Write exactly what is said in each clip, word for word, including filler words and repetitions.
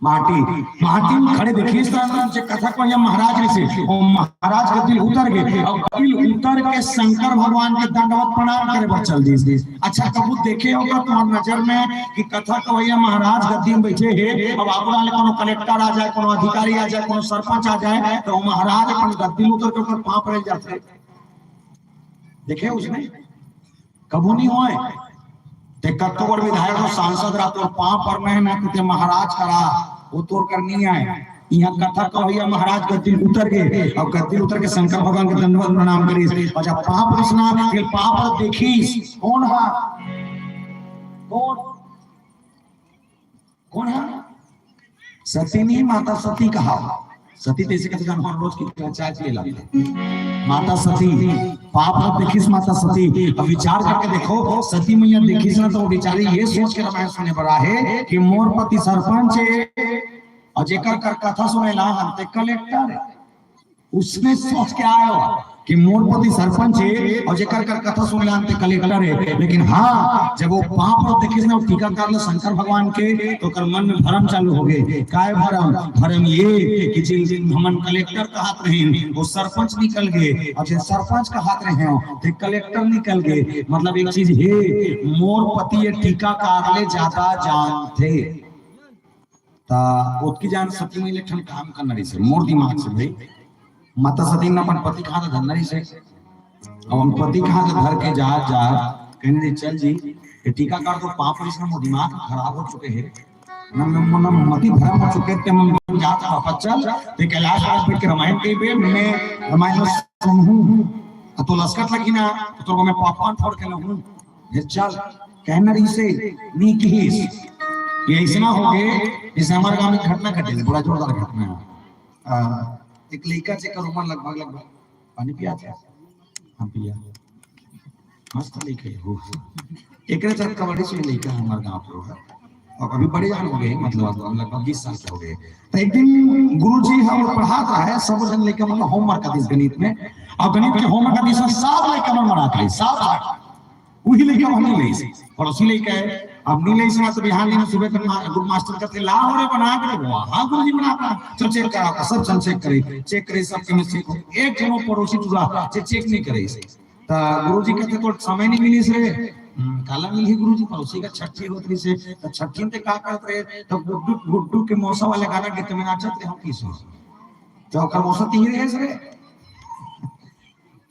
माटी, माटी में खड़े देखिस त जे कथा कहिया महाराज रहिसे, ओ महाराज गद्दी ले उतर गे, अउ गद्दी ले उतर के शंकर भगवान के दंडवत प्रणाम करे बर चल दिस। अच्छा, कभू देखे हो का तुम्हार नजर में कि कथा कहिया महाराज गद्दी में बैठे हे, अब आगू वाले कोनो कलेक्टर आ जाए, कोनो अधिकारी आ जाए, कोनो सरपंच आ जाए, त ओ महाराज अपन गद्दी ले उतर के ओकर पाँव परे जाथे? देखे उसने? कभू नहीं होय। ते कतको बड़ विधायक हो, सांसद रहा, तोर पाँव परना हे ना, ते महाराज करा, ओ तोर कर नहीं आय। इहाँ कथा कहिया महाराज गद्दी ले उतर गे, अउ गद्दी ले उतर के शंकर भगवान के दंडवत प्रणाम करिस, अउ जब पाँव परे ना, फिर पाँव परत देखिस, कोन हा? कोन? कोन हा? सती नहीं, माता सती कहा। सती तइसे कथे, जब हम रोज की चाय पिए लाथे। माता सती, पाँव परत देखिस माता सती। अब विचार करके देखो, सती मैया देखिस ना, त ओ बेचारी ये सोच के रामायण सुने बर आहे कि मोर पति सरपंच हे, अउ जेकर कर कथा सुने ला आन ते कलेक्टर हे। उसने सोच के आय हो कि मोर पति सरपंच हे अउ जेकर कर कथा सुने ला आन ते कलेक्टर हे। लेकिन हाँ, जब ओ पाँव परत देखिस ना, ओ टीकाकार ला शंकर भगवान के, त ओकर मन में भरम चालू हो गे। काय भरम? भरम ये कि जिन दिन हमन कलेक्टर कहत रहेन, ओ सरपंच निकल गे, अउ जिन सरपंच कहत रहेन, ते कलेक्टर निकल गे। मतलब एक चीज हे, मोर पति ये टीकाकार ले ज्यादा जानथे। त ओतकी जान सती मैया ले एक ठन काम करना रहिसे, मोर दिमाग से भाई। माता सती ने अपन पति के हाथ धरना रहिसे। अब अपन पति के हाथ धर के जात जात कहने रहिस, "चल जी, ये टीकाकार तो पाँव परे ना, मोर दिमाग खराब हो चुके हे ना, मैं मन मति भरम हो चुके, ते मन जात वापस चल, ते कैलाश वास बैठ के रामायण कहिबे, मैं रामायण ला सुनहूँ, अउ तोला असकट लगही ना, त तोर बर मैं पॉपकॉर्न फोड़ के लाहूँ, ये चल।" कहना रहिसे, नहीं किहिस। ये अइसना हो गे, जइसे हमर गाँव में एक घटना घटे, बड़ा जोरदार घटना हे। आ, एक लइका जेकर उमर लगभग, लगभग, पानी पिया था? हाँ, पिया। मस्त लइका हे वो। एकरे साथ कबड्डी से लइका हे हमर गाँव के, अउ अभी बड़े जान हो गे, मतलब, अब लगभग बीस साल के हो गे। त एक दिन गुरुजी ह पढ़ात रहे, सब झन लइका मन ल homework दिस गणित में, अउ गणित के homework दिस, सब लइका मन बनात रहे, सब। उही लइका मन नहीं लइस, पड़ोसी लइका हे। अब नहीं लइस ना, त बिहान दिन सुबह तक मा-, गुरु मास्टर कथे, "ला हो रे, बना के दे।" "हाँ गुरुजी, बना, बना।" "चल check करा।" सब झन check करे, check करे, सब chemistry को, एक झन पड़ोसी टूरा जे check नहीं करे। त गुरुजी कथे, "तोर समय नहीं मिलिस रे।" "हम्म, काला मिलही गुरुजी, पड़ोसी के छट्ठी होत रहिसे।" "त छट्ठी में ते का करत रहे?" "त गुड्डू, गुड्डू के मौसा वाले गाना गीत में नाचत रहे हम किसो।" "त ओकर मौसा तिही रहे रे?"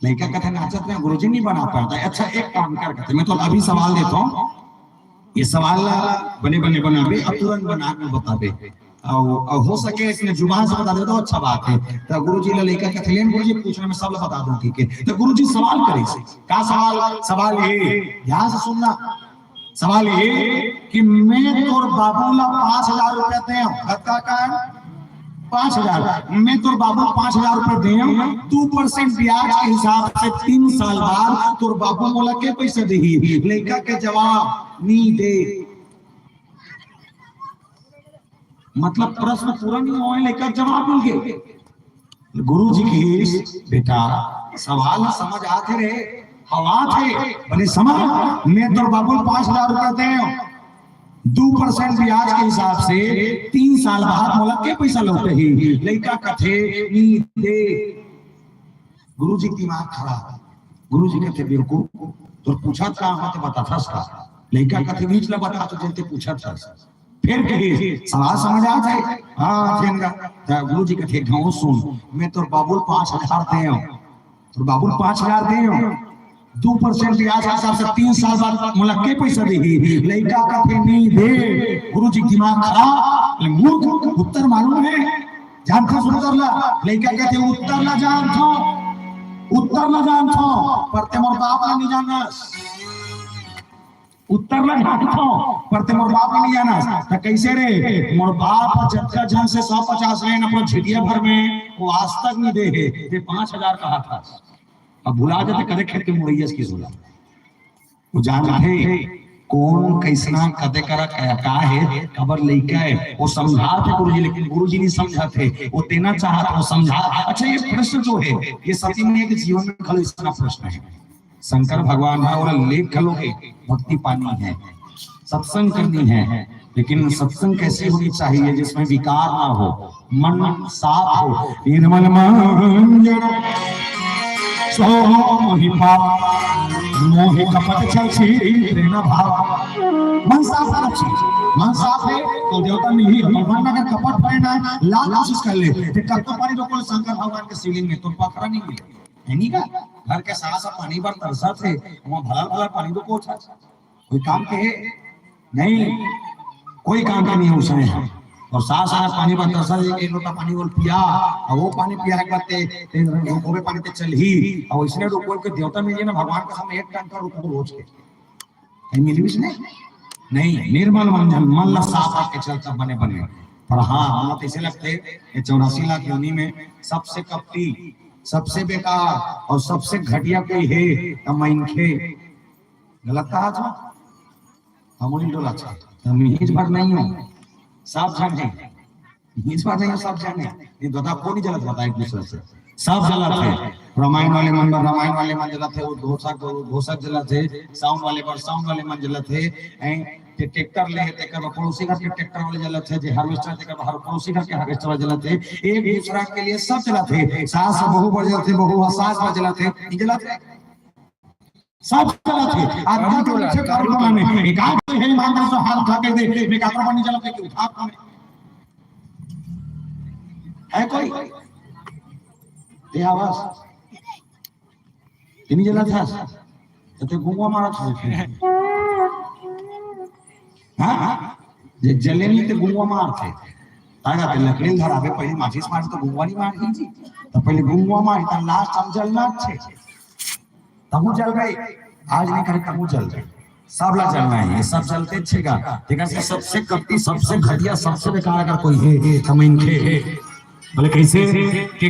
लइका कथे, "नाचत रहे गुरुजी, नहीं बना पाया था।" "अच्छा, एक काम कर," कथे, "मैं तोला अभी सवाल देत हँव, ये सवाल ला बने बने बनाबे, अउ तुरंत बना के बताबे, अउ, अउ हो सके अइसने जुबान से बता दे त अच्छा बात हे।" त गुरुजी ला लइका कथे, "ले न गुरुजी, पूछ ना, मैं सब ला बता दूँ," कहिके। त गुरुजी सवाल करिस। का सवाल? सवाल ये, ध्यान से सुनना। सवाल ये कि मैं तोर बाबू ला पाँच हजार रुपया देंव, कतका का? पाँच हजार। मैं तोर बाबू पाँच हजार रुपया देंव, दू percent ब्याज के हिसाब से तीन साल बाद तोर बाबू मोला के पैसा देही? लइका के जवाब, नी दे। मतलब प्रश्न पूरा नहीं होय, लइका के जवाब मिल गे। गुरुजी कहिस, "बेटा, सवाल ह समझ आथे रे, हवा थे, बने समझ, मैं तोर बाबू ल पाँच हजार रुपया देंव, दू percent ब्याज के हिसाब से तीन साल बाद मोला के पैसा लौटही?" लइका कथे, "नी दे।" गुरुजी के दिमाग खराब। गुरुजी कथे, "बेवकूफ, तोर पूछत का हँव ते बताथस का?" लइका कथे, "बीच ल बता तो, जेन ते पूछत हस।" फिर कहिस, "सवाल समझ आथे?" "हाँ, आथे न गा।" त गुरुजी कथे, "एक घांव सुन, मैं तोर बाबू ल पाँच हजार देंव, तोर बाबू ल पाँच हजार देंव, दू percent ब्याज के हिसाब से तीन साल बाद मोला के पैसा देही?" लइका कथे, "नी दे।" गुरुजी के दिमाग खराब, "ले मूर्ख, उत्तर मालूम हे, जानथस उत्तर ला?" लइका कथे, "उत्तर ला जानथँव, उत्तर ला जानथँव, पर ते मोर बाप ला नहीं जानस।" उत्तर ला जानथँव, पर ते मोर बाप ला नहीं जानस। त कइसे रे? मोर बाप ह जतका झन से सौ पचास लेन अपन झिटिया भर में, वो आज तक नहीं दे हे। ते पाँच हजार कहत हस। अब भुला जाथे, कदे खेत के मुड़इया अस किसो ला। वो जानथे कोन कइसना, कदे करा, का, का हे, काबर लइका हे, वो समझाथे गुरुजी, लेकिन गुरुजी नहीं समझाथे, वो देना चाहत, वो समझा। अच्छा, ये प्रश्न जो हे, ये सती मैया के जीवन में घलो अइसना प्रश्न हे। शंकर भगवान ह ओला लेके घलो गे, भक्ति पानी हे, सत्संग करनी हे, लेकिन सत्संग कैसी होनी चाहिए जिसमें विकार ना हो, मन साफ हो। निर्मल मंजन सो मोहि पाप, मोहि कपट छल छिद्र न भाव। मन साफ होना चाहिए। मन साफ है तो देवता मिलही। भगवान में अगर कपट है ना, लाख कोशिश कर ले, तो कब तो पानी रोको शंकर भगवान के शिवलिंग में, तो पथरा नहीं मिले। है नहीं का? घर के सास ह पानी बर तरसत हे, वहाँ भला भला पानी रोको छा। कोई काम के है? नहीं, कोई काम के नहीं है उसने। और सास अगर पानी बर तरसत हे, एक लोटा पानी बोल पिया, और वो पानी पिया के बाद ते, ते रोकोबे पानी ते चलही, और इसने रोको के देवता मिलही ना, भगवान कसम एक टंका रोको रोज के। कहीं मिली उसने? नहीं, निर्मल मन, मन ला साफ रख के चलता बने बने। पर हाँ, मतलब ऐसे लगथे, ये चौरासी लाख योनि में सबसे कपटी, सबसे बेकार और सबसे घटिया कोई है, त मनखे। गलत कहा था? हम उन्हीं डोला था। हम इस बार नहीं हो, साफ झंडे। इस बात नहीं, सब जाने। ये बता, कोई नहीं जलत बता एक दूसरे से, सब जलत है। रामायण वाले मन, रामायण वाले मन जलत है, वो घोषक, घोषक जलत है, साउंड वाले पर, साउंड वाले मन जलत है। हैं, जे ट्रैक्टर ले है, तेकर पड़ोसी घर के ट्रैक्टर वाले जलत है, जे हार्वेस्टर, तेकर हर पड़ोसी घर के हार्वेस्टर वाले जलत है। एक दूसरा के लिए सब जलत है। सास बहू पर जलत है, बहू सास पर जलत है, नहीं जलत है। सब गलत है। आज तक हम इसे काम करना नहीं। एक आध कोई है ईमानदार से हाथ उठा के दे, मैं काकरा पानी जला के उठा कौन है? है कोई? ये आवाज। इन्हीं जला था। तो ते गुंगवा मारा था। हाँ, हाँ। जे जले नहीं ते गुंगवा मारथे। तागा ते लकड़ी धरावे, पहले माचिस मार तो गुंगवा नहीं मार जी। तो पहले गुंगवा मार, इतना लास्ट हम जलना छे। तहूँ जल गए, आज नहीं करे तहूँ जल गए। सब ला जलना है, ये सब जलते छेगा। तेकर से सबसे कपटी, सबसे घटिया, सबसे बेकार अगर कोई है, तो मनखे है। बोले कैसे? कि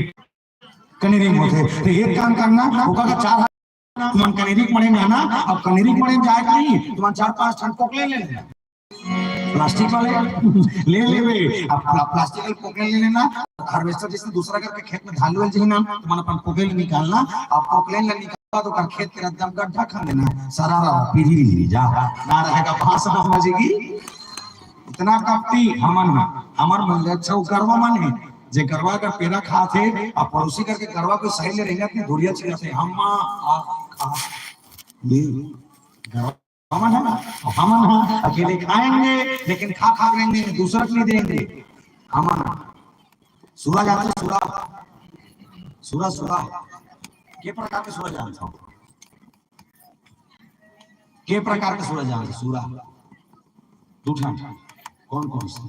कनेरी होथे। तो एक काम करना, ओकर का चार हाथ, तुमन कनेरी के मड़े में आना, अब कनेरी के मड़े में जाए के नहीं, तुमन चार पांच ठन कोकले ले लेना। प्लास्टिक वाले ले लेवे, अब प्ला-, प्लास्टिक वाले कोकले ले लेना, हार्वेस्टर जैसे दूसरा करके खेत में धान लुएल जही ना, तुमन अपन कोकले निकालना, अब कोकले ले निकालना तो ओकर खेत के एकदम गड्ढा खन देना, सारा रा पीढ़ी जा, ना रहेगा भाषा समझेगी। इतना कपटी हमन ह, हमर मन ले अच्छा उ गरवा मन हे, जे गरवा कर पेरा खात हे, आ पड़ोसी करके गरवा कोई सही ले रहिना, अपनी धुरिया छिड़ात हे, हम आ, आ, ये गरवा हमन ह, हमन ह, अकेले खाएंगे, लेकिन खा खा लेंगे, दूसरा को नहीं देंगे। हमन ह। सूरा जानत हो, सूरा? सूरा, सूरा। के प्रकार के सूरा जानत हो? के प्रकार के सूरा जानत हो? सूरा। दू ठन। कौन कौन से?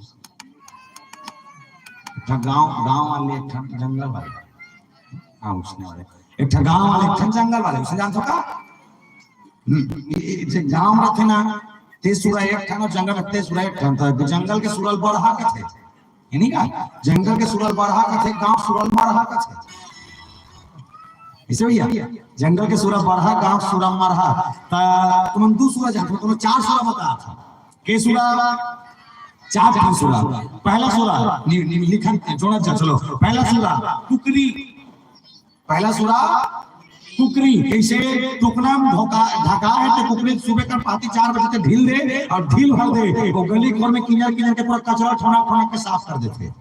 एक ठा गांव, गांव वाले, एक ठा जंगल वाले। हाँ, उसने वाले। एक ठा गांव वाले, एक ठा जंगल वाले। उसे जानत हो का? हम्म, ये, ये जे गांव रथे ना, ते सूरा एक ठन, जंगल ते सूरा एक ठन। तो जंगल के सूरा ल बड़हा कथे। ये नहीं का? जंगल के सूरा ल बड़हा कथे, गांव सूरा ल मरहा कथे। ऐसे भैया, जंगल के सूरा बड़हा, गांव सूरा मरहा। त तुमन दू सूरा जानत हो, तुमन चार सूरा बतात हो। के सूरा? चार ठन सूरा। पहला सूरा, नि-, नि-, लिखन, जोड़त जा, चलो। पहला सूरा, कुकरी। पहला सूरा, कुकरी। कैसे? टुकना में धोका, ढका है, तो कुकरी सुबह कर पाती चार बजे तक ढील दे और ढील भर दे। वो गली खोर में किंजर किंजर के पूरा कचरा ठोना ठोना के साफ कर देथे।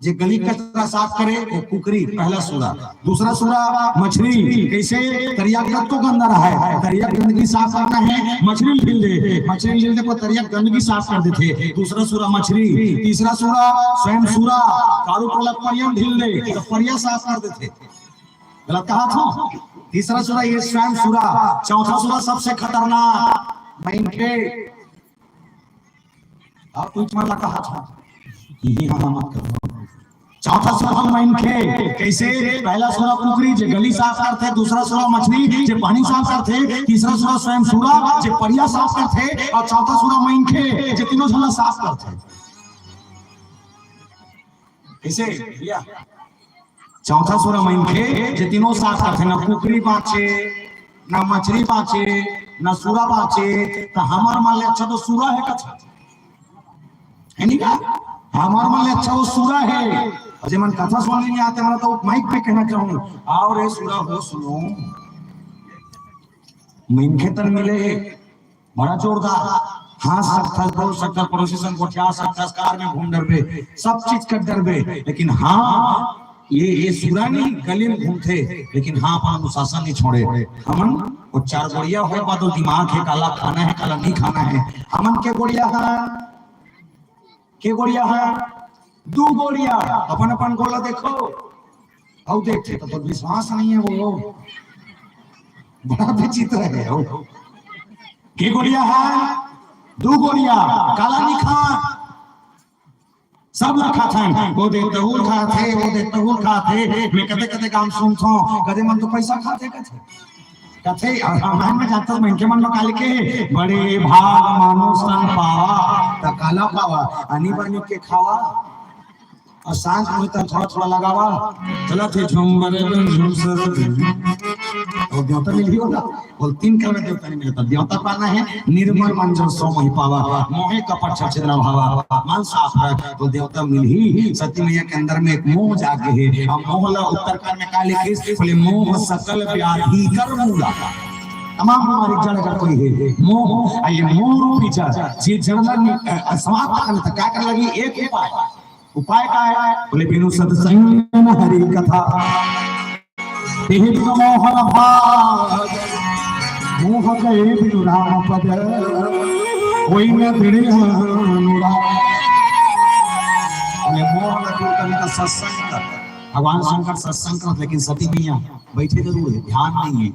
जे गली कचरा साफ करे, वो कुकरी, पहला सूरा। दूसरा सूरा, मछरी। कैसे? तरिया कतको गंदा रहा है, तरिया गंदगी साफ करना है, मछरी ढील दे, मछरी ढील दे, वो तरिया गंदगी साफ कर देथे। दूसरा सूरा, मछरी। तीसरा सूरा, स्वयं सूरा, कारू टोला परिया ढील दे, तो परिया साफ कर देथे। गलत कहा था। तीसरा सूरा ये स्वयं सूरा। चौथा सूरा सबसे खतरनाक, मनखे। अब कुछ मन ला कहा था, यही हम मत करो। चौथा सूरा मनखे। कैसे? पहला सूरा कुकरी, जे गली साफ करथे, दूसरा सूरा मछरी, जे पानी साफ करथे, तीसरा सूरा स्वयं सूरा, जे परिया साफ करथे, और चौथा सूरा मनखे, जे तीनों झन ला साफ करथे। कैसे भैया? चौथा सूरा मनखे, जे तीनों साफ करथे, ना कुकरी बाँचे, ना मछरी बाँचे, ना सूरा बाँचे, त हमर मन ले अच्छा तो सूरा हे कथे। हे नहीं का? हमर मन ले अच्छा वो सूरा हे। और जे मन कथा सुनने नहीं आते, मैं तो माइक पे कहना चाहूँ, आओ रे सूरा हो सुनो। मनखे तन मिले हे, बड़ा जोरदार। हाँस सकथस, बोल सकथस, पड़ोसी संग गोठिया सकथस, कार में घूम डरबे, सब चीज कर डरबे, लेकिन हाँ, ये ये सुरा नहीं, गली में घूमथे, लेकिन हाँ, अपन अनुशासन नहीं छोड़े। हमन वो चार गोड़िया होय, बाद वो दिमाग है, काला खाना है, काला नहीं खाना है। हमन के गोड़िया है, के गोड़िया है, दू गोड़िया। अपन अपन गोला देखो, अउ देखथे तो, तो विश्वास नहीं है वो, बड़ा विचित्र है वो। के गोड़िया है, दू गोड़िया, काला नहीं खा, सब ला खाथन। वो दे तहुल खाथे, वो दे तहुल खाथे। मैं कते कते काम सुनथों, कते मन तो पैसा खाथे कथे, कथे। और रामायण में जानथस, मनखे मन में काली के, बड़े भाग मानुष तन पावा, त काला पावा, आनी बानी के खावा। और सांझ में तन थोड़ा थोड़ा लगावा, चला थे झुम बरे बन झुम सर। और देवता मिली होला, बोल तीन कल में देवता नहीं मिलता। देवता पाना है, निर्मल मन जो सो मोहि पावा, मोहे कपट छल छिद्र भावा, मन साफ रख, तो देवता मिलही। सती मैया के अंदर में एक मोह जागे है। अब मोह ला उत्तरकांड में का लिखिस? बोले, "मोह सकल व्याधि कर मूला।" तमाम बीमारी जड़ अगर कोई है, मोह, आ ये मोह रूपी जड़, ये जड़ ला नि-, अ, अ, समाप्त करने तक क्या करना लगी? एक उपाय। उपाय का है? बोले, "बिनु सत्संग न हरि कथा, तेहि बिनु मोहन भाग, मोह गए बिनु राम पद, कोई न दृढ़ अनुराग।" बोले, मोह न दूर करने का सत्संग कर। भगवान शंकर सत्संग कर, लेकिन सती मैया बैठे जरूर है, ध्यान नहीं है,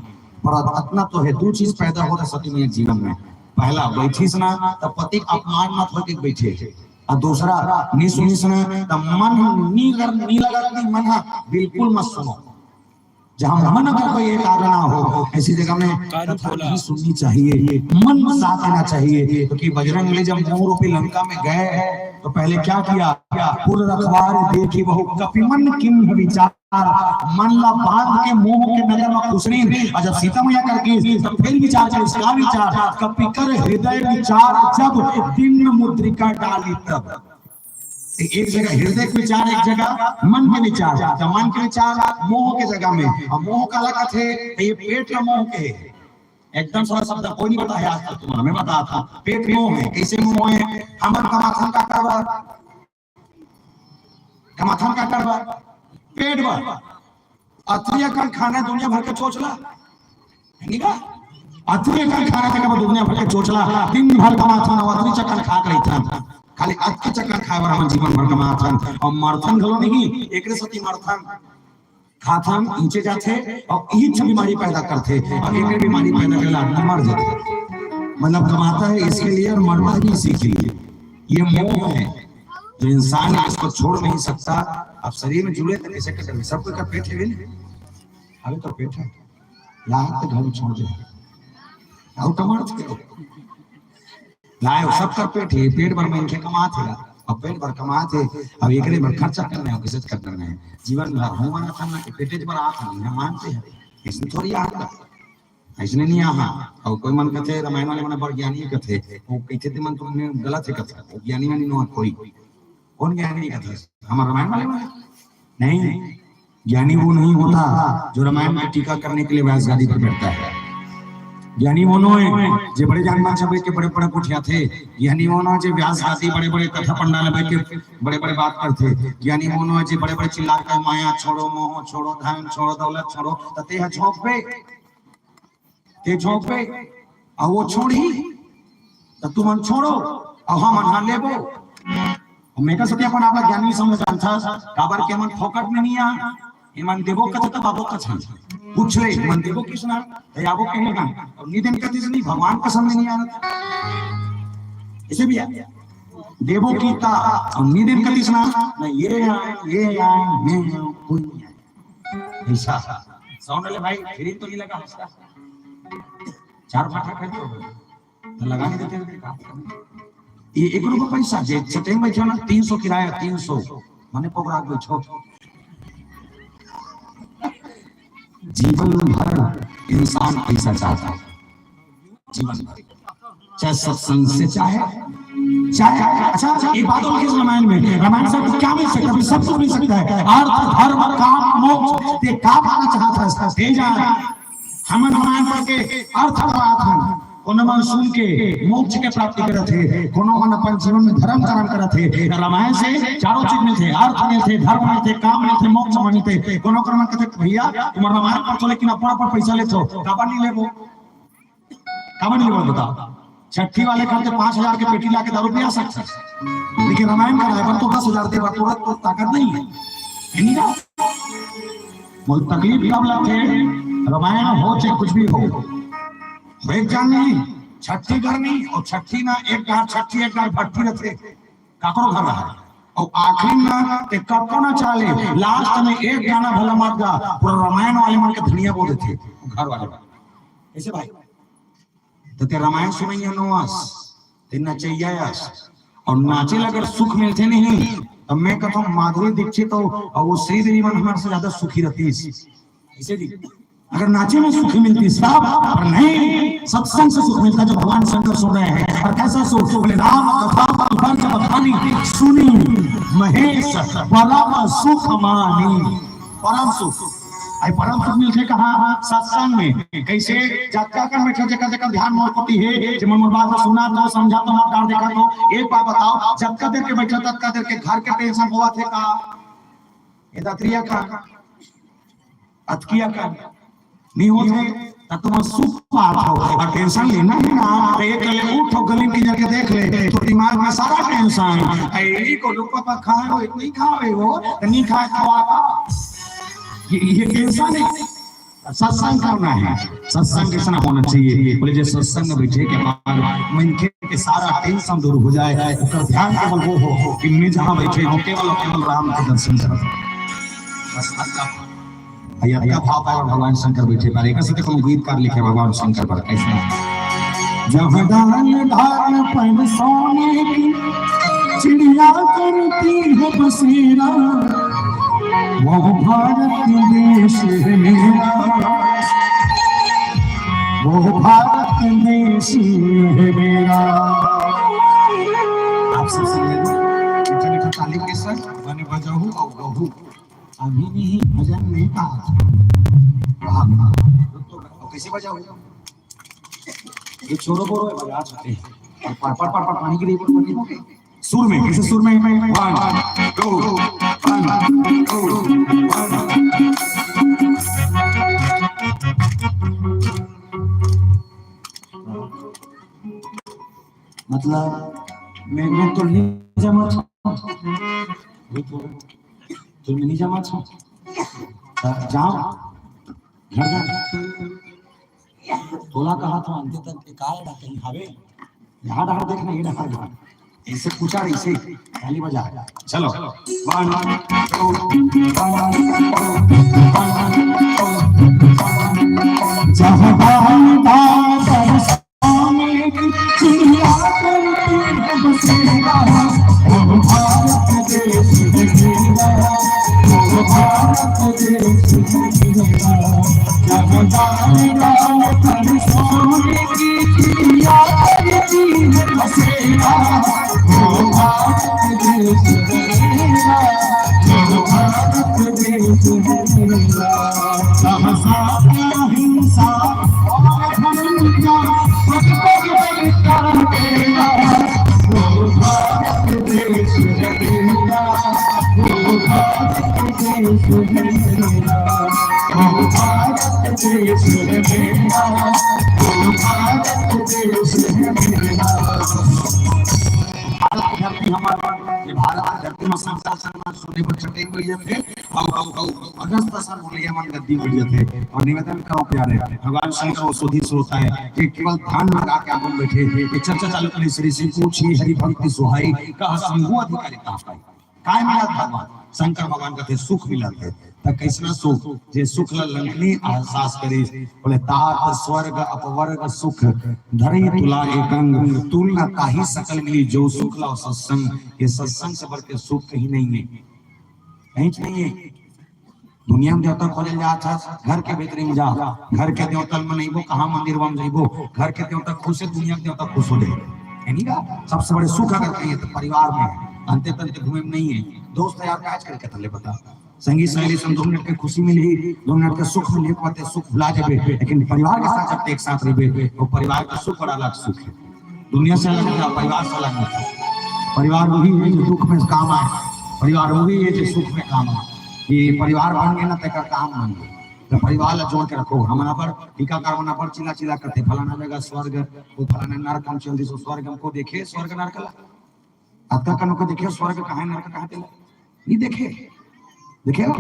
पर इतना तो है, दू चीज पैदा होता सती मैया जीवन में। पहला, बैठिस ना, तब पति का अपमान मत होके बैठे, और दूसरा, नी सुनिस ना, तब मन नी कर, नी लगत, नी मन हा, बिल्कुल मत सुनो। जहाँ मन अगर कोई एकाग्र ना हो, ऐसी जगह में कथा नहीं सुननी चाहिए, मन साथ देना चाहिए। क्योंकि बजरंग बली जब मोह रूपी लंका में गए, तो पहले क्या किया? पुर रखवार देखि बहु कपि मन किन्ह विचार। मन ला बांध के मोह के नगर में खुसरिन, और जब सीता मैया कर गई, तब फिर विचार करे, इसका विचार, कपि कर हृदय विचार जब दीन मुद्रिका डाली तब। एक जगह हृदय के विचार, एक जगह मन के विचार, तो मन के विचार मोह के जगह में, और मोह काला कथे, तो ये पेट ला मोह के, एकदम सरल शब्द कोई नहीं बताया आज तक तुम्हारा, मैं बता था, पेट मोह है। कैसे मोह है? हमन कमाथन का करवा, कमाथन का करवा, पेट भर। अतरी अकन खाना दुनिया भर के चोचला, ठीक है? अतरी अकन खाना के बाद दुनिया भर के चोचला, दिन भर कमाथन, अउ अतरी चकन खा के रहिथन। खाली अतकी चकन खाए बर हमन जीवन भर कमाथन, अउ मरथन घलो नहीं, एकरे सेती मरथन। खाथन, नीचे जाथे, अउ इही बीमारी पैदा करथे, अउ एक बीमारी पैदा करला, मर जाथे। मतलब कमाता है इसके लिए और मरता भी इसी के लिए। ये मोह है, जो इंसान इसको छोड़ नहीं सकता। अब शरीर में जुड़े तो कैसे कर सकते? सबको का पेट है भी नहीं, अभी तो पेट है, लाहक तो घर में छोड़ दे, अउ कमात के लाए हो, सबकर पेट है, पेट भर मनखे कमात है, अब पेट भर कमात है, अब एकरे बर खर्चा करना है, कैसे करना है? जीवन भर हो मना था ना, पेटे भर आत है, हम मानते हैं, इसमें थोड़ी आता, इसने नहीं आहा। और कोई मन कथे, रामायण वाले मन बड़ ज्ञानी कथे, वो कहते थे मन तुमने गलत है कथा, वो ज्ञानी वानी नो कोई, कौन ज्ञानी कथा? हम रामायण वाले वाले नहीं। ज्ञानी वो नहीं होता जो रामायण की टीका करने के लिए व्यास गादी पर बैठता है। ज्ञानी वो नो है जे बड़े जान मान सब के बड़े बड़े कुठिया थे। ज्ञानी वो नो जे व्यास गादी बड़े बड़े कथा पंडाल में बैठ के बड़े बड़े बात करते। ज्ञानी वो नो जे बड़े बड़े चिल्ला के माया छोड़ो, मोह छोड़ो, धन छोड़ो, दौलत छोड़ो, तते है झोंक पे, ते झोंक पे, और वो छोड़ी, तो तुमन छोड़ो, और हम अनहा लेबो। और मैं कह सकते अपन आप ज्ञानी समझ जानता, काबर के मन फोकट में नहीं आ, ये मन देबो कथे तब आबो कथे। पूछ ले, मन देबो किसना, तो आबो कहेगा, और निदेन कथिस नहीं, भगवान पसंद नहीं आ रहा। इसे भी आ, देबो कीता, और निदेन कथिस ना, ना ये आ, ये आ, मैं आ, कोई नहीं आ। ऐसा। साउंड वाले भाई, फ्री तो नहीं लगा उसका? चार फाटा खर्च हो गया। तो लगा नहीं देते थे, काम करने। ये एक रुपया पैसा, जे छठे में बैठो ना, तीन सौ किराया, तीन सौ। माने पकड़ा बैठो। जीवन भर इंसान पैसा चाहता है। जीवन भर। चाहे सत्संग से, चाहे, चाहे, अच्छा, अच्छा, एक बात और किस रामायण में, रामायण से आपको क्या मिल सकता है? अभी सब कुछ मिल सकता है। अर्थ, धर्म, काम, मोक्ष, ये क्या पाना चाहता है? दे जा। हमन रामायण पढ़ के अर्थ बात है। कोनो मन सुन के मोक्ष के प्राप्ति करत हे, कोनो मन अपन जीवन में धर्म कर्म करत हे। रामायण से चारों चीज मिलथे, अर्थ मिलथे, धर्म मिलथे, काम मिलथे, मोक्ष मिलथे। कोनो कर मन कथे, "भैया, तुम्हार रामायण पढ़थों, लेकिन अपन अपन पैसा लेथो।" काबर नहीं लेबो? काबर नहीं लेबो, बताओ? छट्ठी वाले घर से पाँच हजार के पेटी लाके दारू पिया सकथे, लेकिन रामायण कराए बर तो दस हजार दे बर तोर, तोर ताकत नहीं है। है नहीं ना? मोला तकलीफ कब लगथे? रामायण हो चाहे कुछ भी हो, एक झन नहीं, छट्ठी घर नहीं, अउ छट्ठी ना एक घर, छट्ठी एक घर भट्ठी रथे, काकरो घर रहा, अउ आखिरी ना ते कतको ना चाले, लास्ट में एक गाना भला मत गा, पूरा रामायण वाले मन के धनिया बोल देथे घर वाले मन। कैसे भाई? त ते रामायण सुनइया नो अस, ते नचइया अस। अउ नाचे ल अगर सुख मिलथे नहीं, त मैं कथों माधुरी दीक्षित अउ, अउ वो श्रीदेवी मन हमर से ज्यादा सुखी रहतीस। ऐसे जी, अगर नाचे में सुखी मिलतीस तब, पर नहीं, सत्संग से सुख मिलता, जो भगवान शंकर सुन रहे हैं। और कैसा सुख? बोले, "राम कथा अति वर्णि बखानी, सुनि महेश परम सुख मानी।" परम सुख। आई परम सुख मिलथे कहाँ? सत्संग में। कैसे? जतका कन बैठे, जेकर जेकर ध्यान मोर कोती हे, जे मन मोर बात ला सुनत हो, समझत हो, मोर डार देखत हो, एक बात बताओ, जतका देर के बैठे, ततका देर के घर के टेंशन होवत हे का? ये दतरिया का, अतकिया का नहीं होथे, त तुम सुख पात हो। और टेंशन लेना है ना, तो एक ले उठ अउ गली में किधर के देख ले, तो दिमाग में सारा टेंशन। ऐ, ई को लोग पापा खाए हो, नहीं खाए हो, तो नहीं खाए, खवा का। ये, ये टेंशन है। सत्संग करना है, सत्संग कैसा होना चाहिए? बोले, जे सत्संग में बैठे के बाद मनखे के सारा टेंशन दूर हो जाए, ओकर ध्यान केवल वो हो कि मैं जहाँ बैठे हूँ, केवल और केवल राम के दर्शन करो। बस अतका, अतका भाव पाए भगवान शंकर बैठे पारे। एकर सेती कोनो गीतकार लिखे भगवान शंकर बर, कैसे? जहाँ दान धान पर सोने की चिड़िया करती है बसेरा, वो भारत देश है मेरा, वो भारत देश है मेरा। आप सबसे मीठा मीठा ताली के साथ बने बजाऊ और गहू। अभी नहीं भजन नहीं कहा। वाह, वाह। तो कैसे बजाऊ? ये छोरो बोरो है, बजा सकते हैं। और पर, पर, पर, पर, पानी की नहीं बोल, सुर में, कैसे सुर में? One, two, one, two, one। मतलब, मैं, मैं तो नहीं जमा था। ये तो, तो मैं नहीं जमा था। जाओ, घर जाओ। तोला कहा था, अंते तक के काय डा कहीं हवे? यहाँ डहार देखना, ये डहार डहार। इसे पूछा, इसे ताली बजा। चलो। One, two, one, two, one, two। जहाँ बाल बाल बरसाने की चिड़िया करती है बसेरा, वो भारत देश है मेरा, वो भारत देश है मेरा। जहाँ बाल बाल बरसाने की चिड़िया करती है बसेरा, वो भारत देश है मेरा, वो भारत देश है मेरा। जहाँ साथ अहिंसा और अखंडता, पग पग बलिदान तेरा, वो भारत देश है मेरा, वो भारत देश है मेरा, वो भारत देश है मेरा, वो भारत देश है मेरा। भारत की धरती हमारा, ये भारत की धरती में संसार संग्राम सोने पर चटक गई है। अउ, अउ, अउ, अगस्त सर बोले, हमन गद्दी बढ़िया थे। अउ निवेदन करो प्यारे, भगवान शंकर औषधि श्रोता है, ये केवल ध्यान लगा के आगुन बैठे थे। ये चर्चा चालू करी, श्री श्री पूछी हरि भक्ति सुहाई, कहा शंभु अधिकारिता पाई। काय मिलत भगवान? शंकर भगवान कथे सुख मिलत हे। त कैसना सुख? जे सुख ल लंकनी एहसास करिस, बोले, तात स्वर्ग अपवर्ग सुख, धरई तुला एकंग, तुल न ताहि सकल मिली, जो सुख ला सत्संग, ये सत्संग से बढ़ के सुख कहीं नहीं है, कहीं नहीं है। दुनिया में देवता खोजे जात हस, घर के भीतरी में जा, घर के देवता ल मनइबो, कहाँ मंदिर में जइबो, घर के देवता खुश है, दुनिया के देवता खुश हो जाए, है नहीं का? सबसे बड़े सुख अगर कहिए तो परिवार में है, अंते तंते घूमे में नहीं है, दोस्त यार काज करके तले बता। संगी सहेली संग दो मिनट के खुशी मिलही, दो मिनट के सुख मिलही, ओकर बाद सुख भुला जाबे, लेकिन परिवार के साथ जब एक साथ रहिबे, तो परिवार के सुख और अलग सुख हे। दुनिया से अलग होता, परिवार से अलग होता। परिवार वही हे जो दुख में काम आए, परिवार वही हे जो सुख में काम आए। ये परिवार बन गे ना, तेकर काम बन गे। तो परिवार ला जोड़ के रखो। हमन अब्बड़ टीकाकरण मन अब्बड़ चिल्ला चिल्ला करथे, "फलाना जगह स्वर्ग, वो फलाना नरक, हम चल दिस स्वर्ग, हमको देखे स्वर्ग नरक ला।" अतका कन ओकर देखे स्वर्ग कहाँ हे, नरक कहाँ हे, तेला नइ देखे। देखे हो?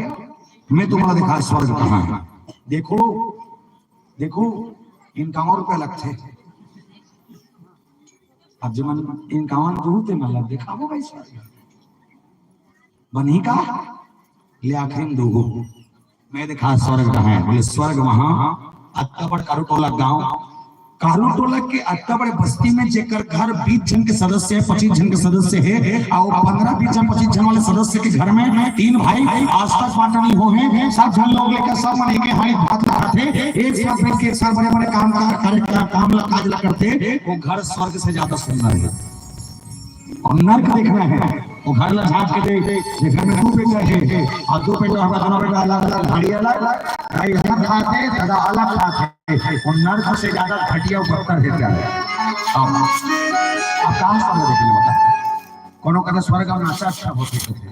मैं तुम्हारा देखा स्वर्ग कहाँ हे। देखो, देखो, इक्यावन रुपया लगथे। अब जेमन इक्यावन दूहू ते मन ला देखाबो भाई स्वर्ग। बनही का? ले आखिरी में दूहू। मैं देखा स्वर्ग कहाँ हे, बोले स्वर्ग वहाँ, अत्ता बड़ कारू टोला गाँव, कारू टोला के अत्ता बड़े बस्ती में जेकर घर बीस झन के सदस्य हे, पच्चीस झन के सदस्य हे, अउ पन्द्रह बीस झन, पच्चीस झन वाले सदस्य के घर में तीन भाई आज तक बांटा नइ होहे, सब झन लोग लेकर सब मन एके हाड़ी भात ला खाथे, एक साथ बैठ के एक साथ बड़े बड़े काम का, करे, काम ला, काज ला करथे, वो घर स्वर्ग से ज्यादा सुंदर हे। अउ नरक देखना हे, वो घर ला झांक के देख, जे घर में दू बेटा हे, अउ दू बेटा होगा, दोनों बेटा अलग अलग, हाड़ी अलग, दाई अलग खाथे, दादा अलग खाथे, वो नरक से ज्यादा घटिया अउ बदतर हे। अब, अब कहाँ स्वर्ग देखे बता? कोनो कथे स्वर्ग में नाचा अच्छा होथे कथे।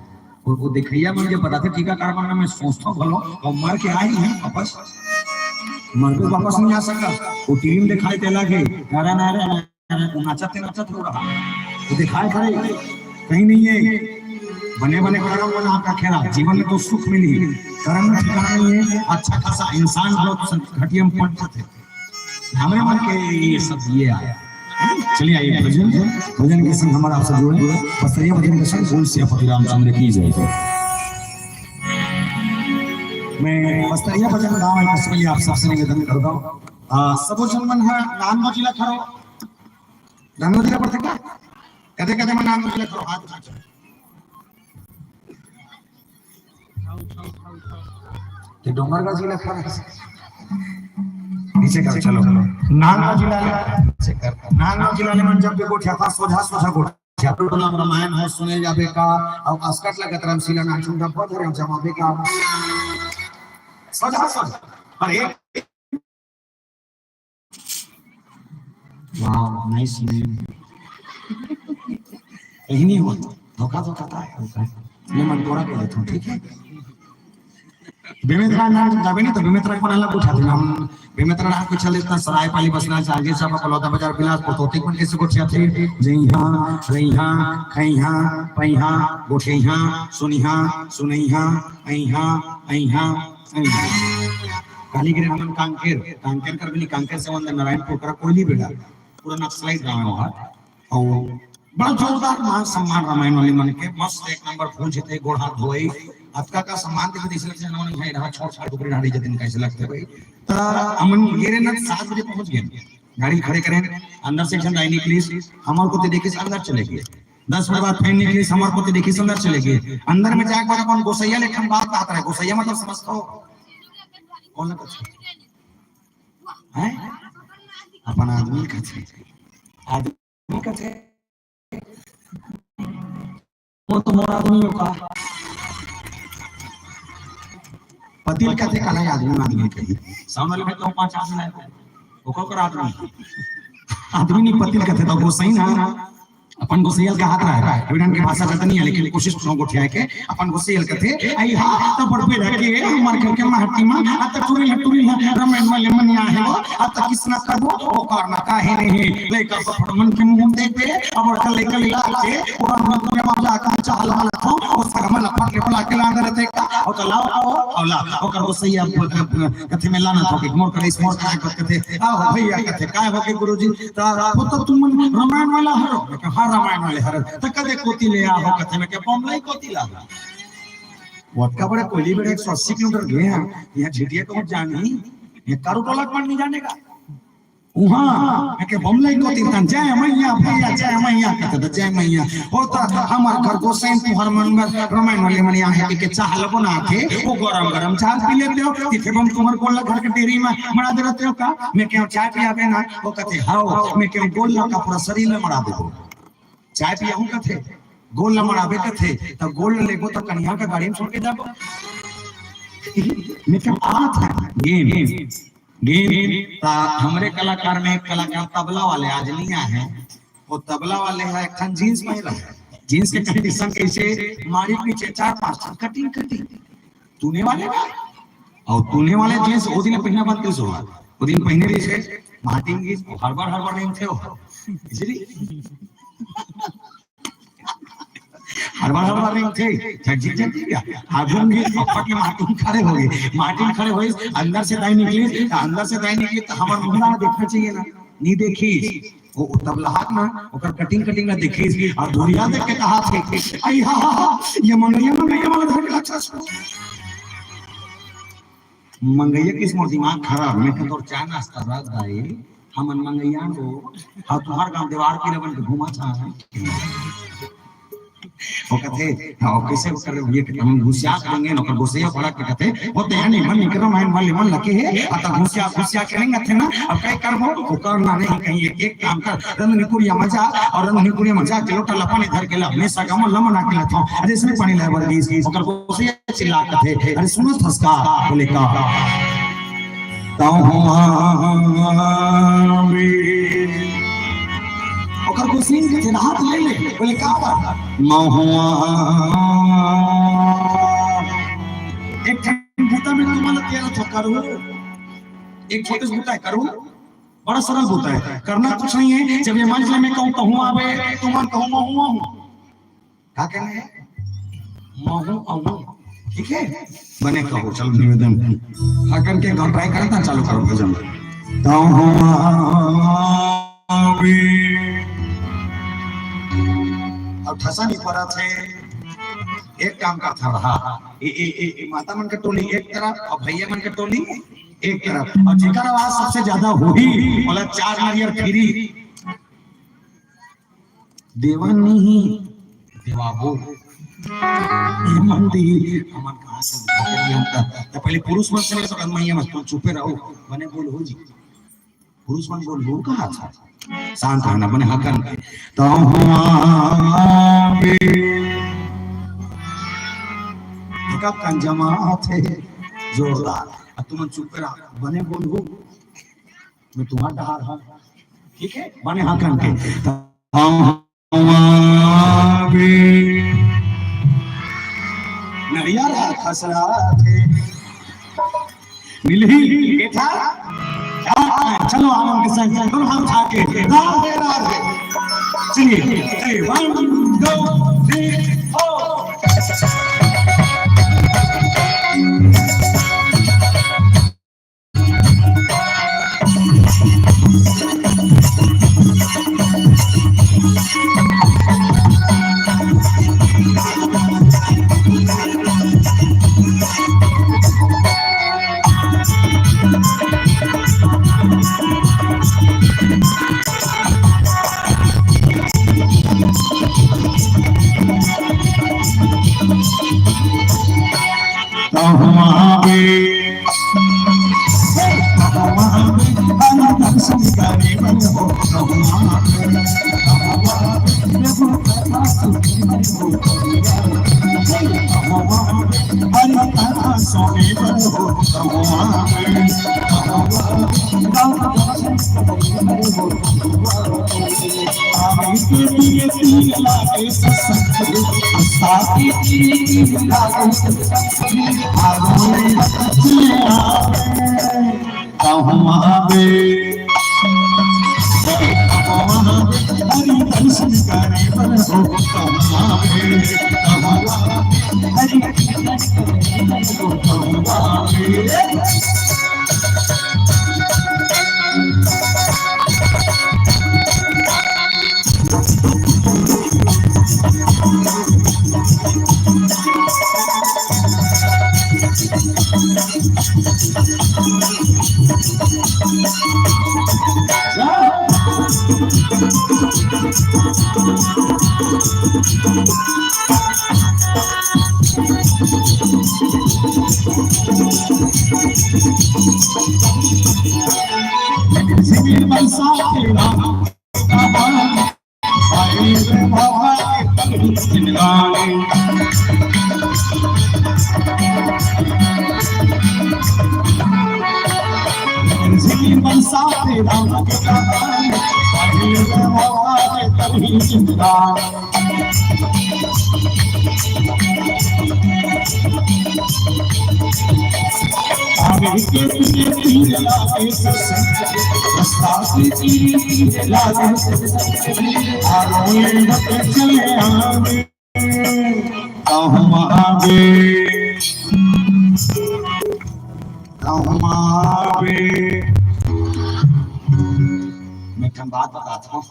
वो, वो देखइया मन के बताथे, टीकाकरण मन में सोचथों घलो, अउ मर के आही वापस, मर के वापस नइ आ सकत। वो टीवी में देखाय तेला के, नारा, नारा, नारा। वो नाचत नाचत रो रहा, वो देखाय करे, कहीं नइ हे। बने बने करम बना का खेला, जीवन में तो सुख मिली, करम में ठिकाना नइ हे। अच्छा खासा इंसान लोग घटिया में पड़ जाथे। हमरे मन के ये सब ये आय। चलिए आइए भजन, भजन के संग हमारा आपसे जुड़े। बस्तरिया भजन के संग बोल सियापति रामचंद्र की जय। मैं बस्तरिया भजन गाँव हे, इसके लिए आप सबसे निवेदन करता हूँ। आ, सबो झन मन ह नानवा जिला खरो। नानवा जिला पड़थे का? कते कते मन नानवा जिला खरो, हाथ उठा। ते डोंगरगढ़ जिला खरो। नीचे कर, चलो। नानवा जिला ले, नीचे कर। नानवा जिला ले मन जब भी गोठियाथे, सोझा सोझा गोठियाथे। टोला में रामायण हे, सुने जाबे का, अउ असकट लगत रामशीला नानचुन डब्बा धरे जमाबे का। सोझा सोझा। अरे वाह, नाइस नेम। यही नहीं हुआ, धोखा धोखा था, धोखा। मैं मन तोरा को देता हूँ, ठीक है? बेमेतरा नाम जाबे नहीं तो बेमेतरा को नाला पूछा थे हम। बेमेतरा रात को चल देता, सराय पाली, बसना, चांगे, चापा, बलौदा बाजार, बिलासपुर, तोते कौन कैसे गोठियाथे? जइहा, रइहा, खइहा, पइहा, गोठिया, सुनिहा, सुनइहा, अइहा, अइहा, अइहा। काली गिरे हमन कांकेर, कांकेर कर भी नहीं, कांकेर से वंदे नारायणपुर करा कोयली बेड़ा, पूरा नक्सलाइट गाँव हे वहाँ। अउ बड़ा जोरदार मान सम्मान रामायण वाले मन के, मस्त एक नंबर फूल छिते, गोड़ हाथ धोए, अतका का सम्मान देखे, जैसे लगथे, "नवा नहीं है, रहा छोड़ छाड़, डुकरी ढाड़ी जतिन कैसे लगथे भाई?" त हमन ये रे ना सात बजे पहुंच गए, गाड़ी खड़े करें, अंदर से एक झन दाई निकलिस, हमर कोती देखिस, अंदर चले गे। दस बजे बाद फेर निकलिस, हमर कोती देखिस, अंदर चले गे। अंदर में जाके बाद अपन गोसैया ले ठन बात कहत रहे, गोसैया मतलब समझथो? कौन ला कथे? हैं? अपन आदमी कथे। आदमी कथे। वो तो मोर आदमी हो का? पति ल कथे, काला आदमी, आदमी कही। सामने वाले भाई तो पांच आदमी लाए थे। ओकर ओकर आदमी। आदमी नहीं, पति ल कथे तो गोसई ना। अपन गोसैया ल कहत रहे। अभी ढंग के भाषा चलता नहीं है, लेकिन कोशिश करो गोठिया के। अपन गोसैया ल कथे, "आई हा, तो बड़ पे रखे, हमार घर के महटी मा, आ तो टुरी, टुरी, रमेन वाले मन आए हो, आ तो किसना करबो, ओ कारना काहे नहीं है?" लइका बफड़ मन के मुंह देख दे, अब लइका लइका के, पूरा मन पूरे मामला का चाल वाला था, ओ सगमन फट के बोला के लांदर देखा, ओ तो लाओ, आओ, आओ ला, ओकर गोसैया कथे में लाना था, कि मोर करे, मोर करे, कथे, "आओ भैया," कथे, "काय हो के गुरुजी?" त, "वो तो तुम रामायण वाला हरो।" मैं कहा, "हाँ, रामायण वाले हरो।" "त कदे कोती ले आ हो?" कथे, मैं कहा, "बमलाई कोती ला।" वो अतका बड़े कोयली बेड़ा एक सौ अस्सी किलोमीटर गए हैं, यहाँ झिटिया को मत जानी, ये कारू टोला को नहीं जाने का। उहाँ, मैं कहा, "बमलाई कोती तन, जय मैया भैया, जय मैया," कथे, "जय मैया।" "हो त हमार घर गोसैन तुहर मन बर रामायण वाले मन आए हे, के चाह ल बनाथे, वो गरम गरम चाह पी लेते हो, तिथे बम तुम्हर गोड़ ल घर के डेरी में मड़ा दे रहते हो का?" मैं कहा, "चाय पियाबे ना?" वो कथे, "हाओ।" मैं कहा, "गोड़ ल का पूरा शरीर ल मड़ा देबो।" चाय पियाहूं कथे, गोड़ ल मड़ाबे कथे, त गोड़ ल लेबो त कनिहा का गाड़ी में छोड़ के जाबो। मेकअप आत हे। गेंद, गेंद। त हमरे कलाकार में एक कलाकार तबला वाले आज नइ आए हे। वो तबला वाले हे, एक ठन जींस पहिरा हे। जींस के कंडीशन कइसे? मारी पीछे चार पांच ठन कटिंग, कटिंग। तूने वाले ना? अउ तूने वाले जींस वो दिन पहिना बनते सो। वो दिन पहिने रहिसे, मार्टिन की हड़बड़ हड़बड़ रेंगथे हो। इसलिए हड़बड़ हड़बड़ रेंगथे, झटझट झटझट। हागुन की अप्पट के मार्टिन खड़े हो गए। मार्टिन खड़े होइस, अंदर से दाई निकलिस, त अंदर से दाई निकलिस, त हमर मुंह ला देखना चाहिए ना, नइ देखिस। वो, वो तबला हाथ ना, ओकर कटिंग कटिंग ना देखिस, अउ धुरिया देख के कहाथे, "अई हा हा हा, ये मंगइया, मंगइया वाला धर के अच्छा से।" मंगइया किस मोर दिमाग खराब, मैं कहा, "तोर चाय नाश्ता रख दाई, हमन मंगइया हो, हाँ, तुम्हार गांव देवार की रबन के घूमा था।" वो कथे, "हाँ, कैसे वो कर रहे हो? ये हम घुसिया करेंगे ना।" ओकर गोसइया भड़क के कथे, "वो तो यानी मन निकरो, मन मन मन लगे है, अतः घुसिया, घुसिया करेंगे थे ना, अब कई करबो, वो करना नहीं कहीं, एक, एक काम कर, रंधनी कुड़िया मजा, अउ रंधनी कुड़िया मजा के लोटा लपने धर के ला, मैं सगम लमना के लाथों, अरे इसमें पानी लाए बर गई।" ओकर गोसइया चिल्ला कथे, "अरे सुनो थसका।" बोले, "का?" "तहुँ आबे।" ओकर गोसइया के हाथ ले ले, बोले, "का बात?" "महूँ आबे।" एक ठन बूता में तुमन ला तेरा तो करू, एक छोटे से बूता हे, करू, बड़ा सरल बूता हे, करना कुछ नहीं है। जब ये मंच में मैं कहूँ, "तहुँ आबे," तुमन कहू, "महूँ आहूँ।" का कहना है? महूँ आहूँ। ठीक है, बने कहो, चलो निवेदन। हाकन के गाँव ट्राई करता, चालू करो भजन। तहुँ आबे। अब ठसा नहीं पड़ा थे, एक काम करता रहा। ए, ए, ए, ए, माता मन के टोली एक तरफ अउ भैया मन के टोली एक तरफ, अउ जेकर आवाज सबसे ज्यादा होही, ओला चार नरियर फ्री। देवा नहीं, देवाबो। ये मन दी, हमन कहाँ से उठा के लिया था? तो पहले पुरुष मन से मिले तो कहन, "मैया मत, तुम चुपे रहो, बने बोल हो जी।" पुरुष मन बोल हो कहा था? शांत रहना, बने हाकन के। तहुँ आबे। देखा, कंजमा थे, जोरदार। अब तुमन चुपे रहो, बने बोल हो। मैं तुम्हार डहार हूँ, ठीक है, बने हाकन के। तहुँ आबे। नरिया रहा खसरा थे। मिलही, बेटा। हाँ, चलो, आनंद के संग दोनों हाथ उठा के, राधे, राधे। चलिए, चलिए, one, two, three, four। कहूँ आवे, कहूँ आवे। मैं एक ठन बात बताता हूँ।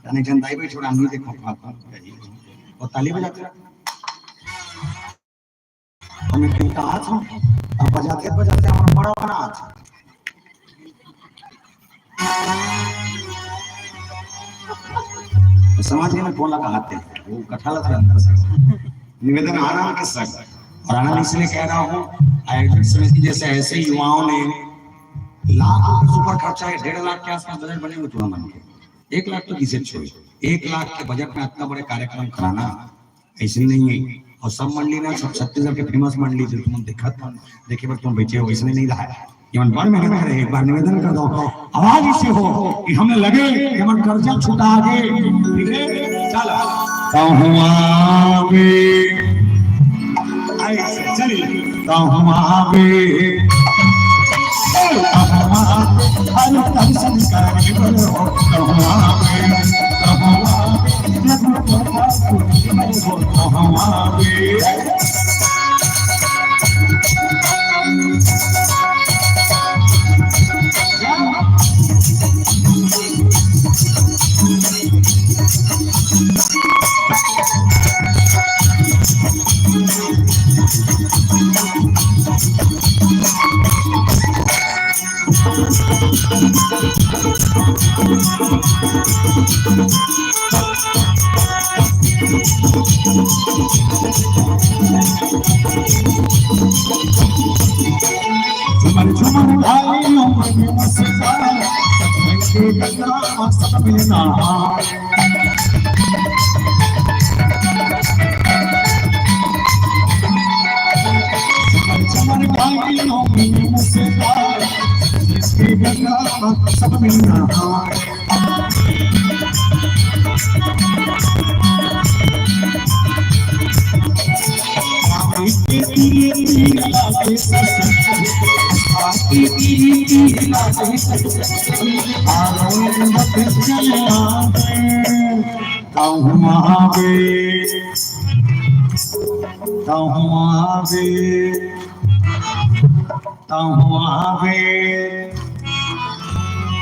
तने जन दाई भाई छोड़ा नहीं देखो, बात बात कही। और ताली बजाते रहो। और मैं कहीं कहा था, अब बजाते बजाते हमारा बड़ा बना था। तो समाज में बोला कहाते हैं, वो कथा लग रहा था। निवेदन आनंद के संग, और आनंद इसलिए कह रहा हूँ, आयोजक समिति जैसे ऐसे युवाओं ने लाख रुपए से ऊपर खर्चा है, डेढ़ लाख के आसपास बजट बने हुए तुरंत बन के, एक लाख तो किसे छोड़े, एक लाख के बजट में इतना बड़े कार्यक्रम कराना ऐसे नहीं है। और सब मंडली ना, सब छत्तीसगढ़ के फेमस मंडली जो तुम देखत, देखे बर तुम बैठे हो, इसने नहीं रहा है। ये मन बड़ मेहनत करे, एक बार निवेदन कर दो, आवाज इसे हो कि हमें लगे कि हमर कर्जा छुटा गे। ठीक है, चल। कहूँ आवे, ऐसे चलिए। कहूँ आवे, कहूँ आवे, हर दर्शन करे बोलो। कहूँ आवे, कहूँ आवे, कहूँ आवे। झुमर झुमर भाई उमर में मस्ता, सत्संग के गंगा मस्त में नहा। झुमर झुमर भाई उमर में मस्ता, सत्संग के गंगा मस्त में नहा। कहूँ आवे, कहूँ आवे, कहूँ आवे।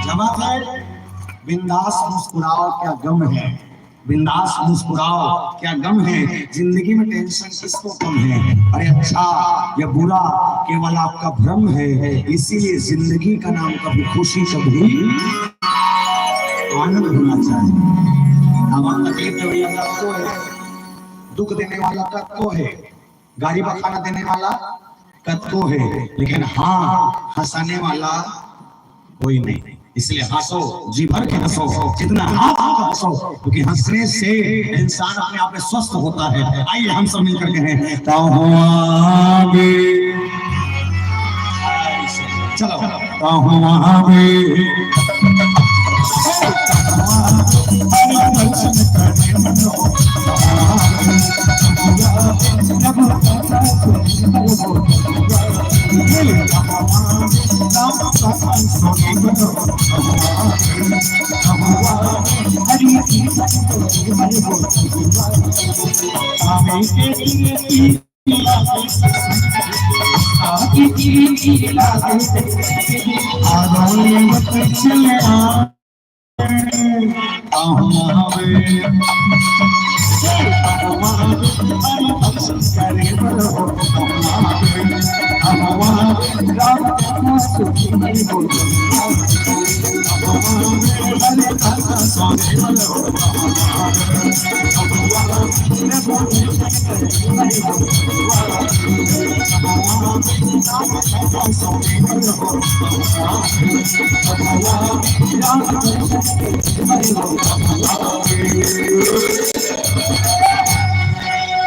जवाब है, बिंदास मुस्कुराओ, क्या गम है। बिंदास मुस्कुराओ, क्या गम है, जिंदगी में टेंशन किसको कम है। अरे अच्छा या बुरा केवल आपका भ्रम है, इसीलिए जिंदगी का नाम कभी खुशी, कभी आनंद होना चाहिए। हमारा तकलीफ देने वाला कतको है, दुख देने वाला कतको है, गारी बखाना देने वाला कतको है, लेकिन हाँ, हंसाने वाला कोई नहीं। इसलिए हंसो, जी भर के हंसो, जितना आप हंसो, क्योंकि हंसने से इंसान अपने आप में स्वस्थ होता है। आइए हम सब मिलकर कहें, कहूँ आवे। चलो, कहूँ आवे।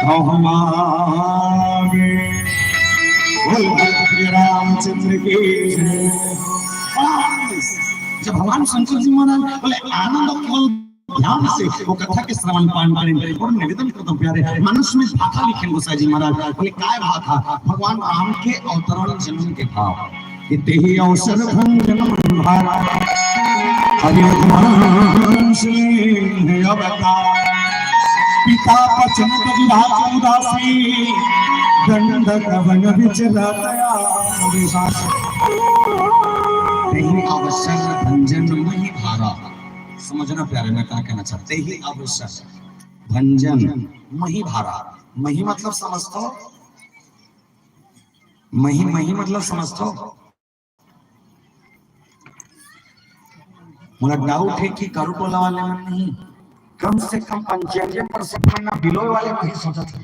कहूँ आवे। बोल बोल श्री रामचंद्र की जय। भगवान शंकर जी महाराज बोले, आनंद केवल ध्यान से वो कथा के श्रवण पान करें। और निवेदन करता हूँ प्यारे, मनुस्मृति भाखा लिखेन गोसाई जी महाराज, बोले, काय भाखा? भगवान राम के अवतरण जन्म के भाव। कि तेहि अवसर भंजन महि भारा, हरि हनुमान सिंह अवतार। पिता बचन तजि राजन उदासी, दंडक वन बिचरत आया विसासी। तेहि अवसर भंजन महि भारा। समझना प्यारे, मैं क्या कहना चाहता, तेहि अवसर भंजन महि भारा। महि मतलब समझथो, महि, महि मतलब समझथो। मोला doubt हे कि कारू टोला वाले मन नहीं, कम से कम पंचानबे percent मन ना बिलोय वाले महि सोचत हे।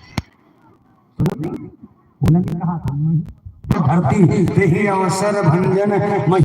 बोलन कहा था, महि धरती तेहि अवसर भंजन महि